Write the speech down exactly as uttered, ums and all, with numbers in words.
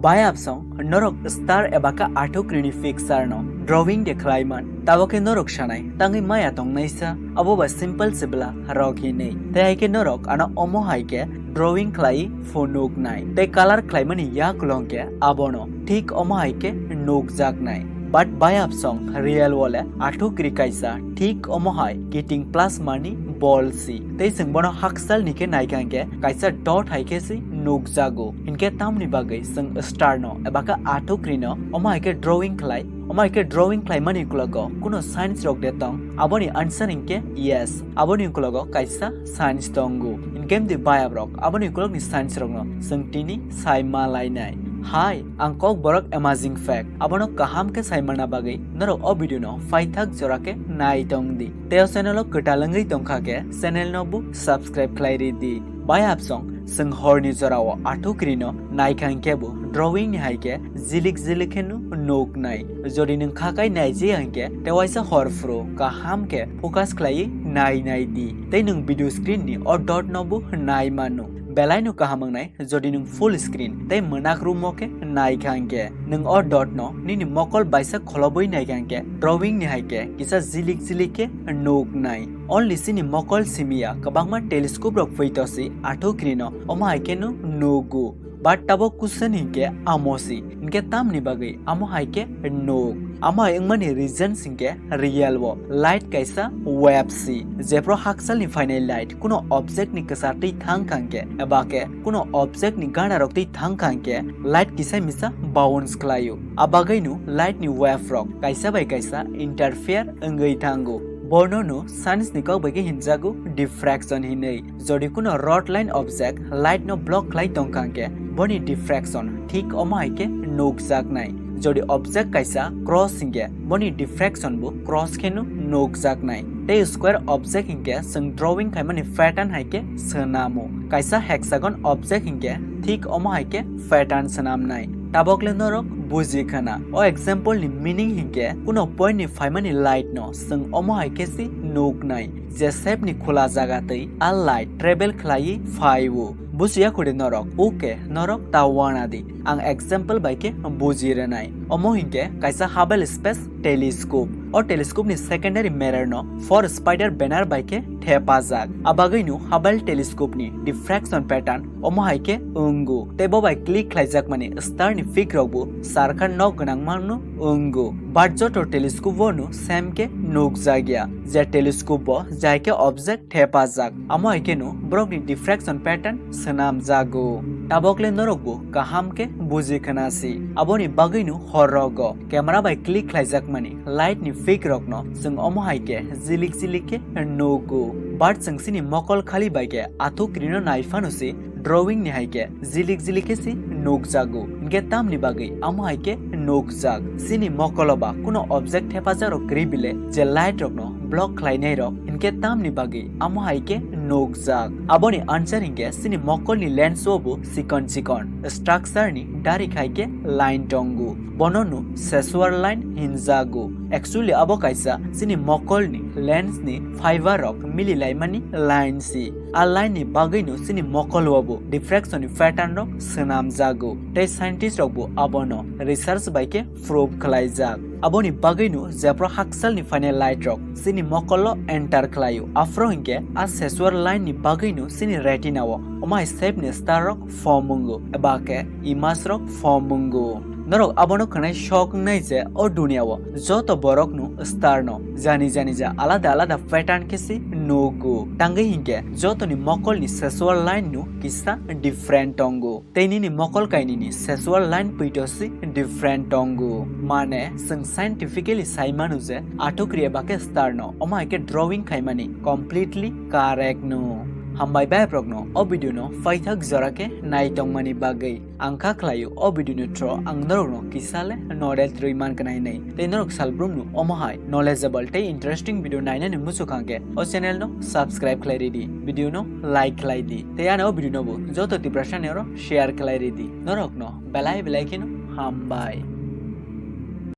Bayapsong norok star eba khe athukrini picture no drawing de khlaiman, tabok khe norok sanai tangwi maya tongnaisa, abo ba simple sibla rok hinwi. Tei hai khe norok ano omo hai khe drawing khlai phunuknai tei color khlaimani yakulong khe abono thik omo hai khe nukjaknai. But bayapsong real wale athukri kaisa thik omo hai kiting plasma ni bol si. Tei chwng bono hakchal ni khe naikha hwnkhe kaisa dot hai khe si nukjago. Hinkhe tamni bagwi chwng star no eba khe athukri no omo hai khe drawing khlai, omo hai khe drawing khlaimani uklogo kuno science rok de tong? Aboni answer hinkhe yes, aboni uklogo kaisa science tongo. Hinkhe mdi bayaprok aboni ukologni science rokno chwng tini sai ma lainai. Hai, ang kok borok amazing fact, abono kaham khe sai manna bagwi norok o video no paithak jora khe nai tong di. Tei o channel o kwtal wngwi tongkha khe channel no bo subscribe khlai ri di. Bayapsong chwng horni jorao athukri no naikha hwnkhe bo drawing ni hai khe jilik jilik khe no nuknai. Jodi nwng khakai naijaya hwnkhe tei waisa hor phuru kaham khe focus khlaiwi nai nai di. Tei nwng video screen ni o dot no bo nai mano. Belai no kaham wngnai jodi nwng full screen tei mwnak rumo khe naikha hwnkhe. Nwng o dot no nini mokol baisa kholobwi naikha hwnkhe drawing ni hai khe kisa jilik jilik khe nuknai. Only chini mokol simiya kwbangma telescope rok phuitosi athukri no omo hai khe no nugo. But tabok question hinkhe amo si, hinkhe tamni bagwi amo hai khe nuk? Amo hai wngmani reason hinkhe real o light kaisa wave si, jephru hakchal ni phainai light kuno object ni kwchar twi thang kha hwnkhe eba khe kuno object ni gana rok twi thang kha hwnkhe light kisa misa bounce khlaio. Abagwi no light ni wave rok kaisa bai kaisa interfere wngwi thango. Bono no science ni kok bai khe hinjago diffraction hinwi. Jodi kuno rod line object light no block khlai tongkha hwnkhe boni diffraction thik omo hai khe nukjaknai. Jodi object kaisa cross hinkhe boni diffraction bo cross khe no nukjaknai. Tei square object hinkhe chwng drawing khaimani pattern hai khe swnamo. Kaisa hexagon object hinkhe thik omo hai khe pattern swnamnai. Tabok le norok buji khana. O example ni meaning hinkhe kuno point ni phaimani light no chwng omo hai khe si nuknai. Je shape ni khula jaga twi a light travel khlaiwi phaio. Bujiya khude norok, okay, norok ta wana di. Ang example bai khe buji rwnai. Omo hinkhe kaisa Hubble Space Telescope. O telescope ni secondary mirror no four spider banner bai khe thepajak. Abagwi no Hubble telescope ni diffraction pattern omo hai khe wngo. Tei bo bai click khlaijakmani star ni peak rok bo sarkha nok gwnang mano wngo. But joto telescope o no same khe nukjakya. Je telescope bo jai khe object thepajak, amo hai kheno borokni diffraction pattern swnamjago. Tabok le norokbo kaham khe buji khna si. Aboni bagwino hor rogo camera bai click khlaijakmani light ni peak rokno chwng omo hai khe jilik jilik khe nugo. But chwng chini mokol khali bai khe athuk rino nai phano si drawing ni hai khe jilik jilik khe si nukjago. Hinkhe tamni bagwi amo hai khe nukjak? Chini mokolo ba kuno object thepajak rok kwrwi bile je light rokno block khlainai rok, hinkhe tamni bagwi amo hai khe nukjak? Aboni answer hinkhe chini mokolni lens o bo chikon chikon structure ni darik hai khe line tongo. Bono no Szechuan line hinjago. Actually abo kaisa chini mokolni lens ni fiber rok mili laimani line si. A line ni bagwino chini mokol o bo diffraction ni pattern rok swnamjago. Tei scientist rok bo abono research bai khe prove khlaijak. Aboni bagwino jephru hakchal ni phainai light rok chini mokol o enter khlaio, aphuru hinkhe a Szechuan line ni bagwino chini retina o omo hai shape ni star rok form wngo, eba khe image rok form wngo. Norok abono khwnai shock wngnai je o duniya o joto borok no star no jani jani ja alada alada pattern khe si nugo. Tangwi hinkhe jotoni mokol ni Szechuan line no kisa different tongo. Tei nini mokol kainwini Szechuan line pwito si different tongo. Mane, chwng scientifically sai mano je athukri eba khe star no omo hai khe drawing khaimani completely correct no. Hambai bayaprok no o video no paithak jora khe nai tongmani bagwi. Ang kha khlaio o video ni through ang norok no kisa le knowledge rwi man khnai hinwi. Tei norok salbrum no omo hai knowledgeable tei interesting video nainani muchuk hwnkhe o channel no subscribe khlai ridi, video no like khlai di. Tei ano o video no bo joto Tiprasa ni oro share khlai ridi. Norok no belai belai kheno hambai.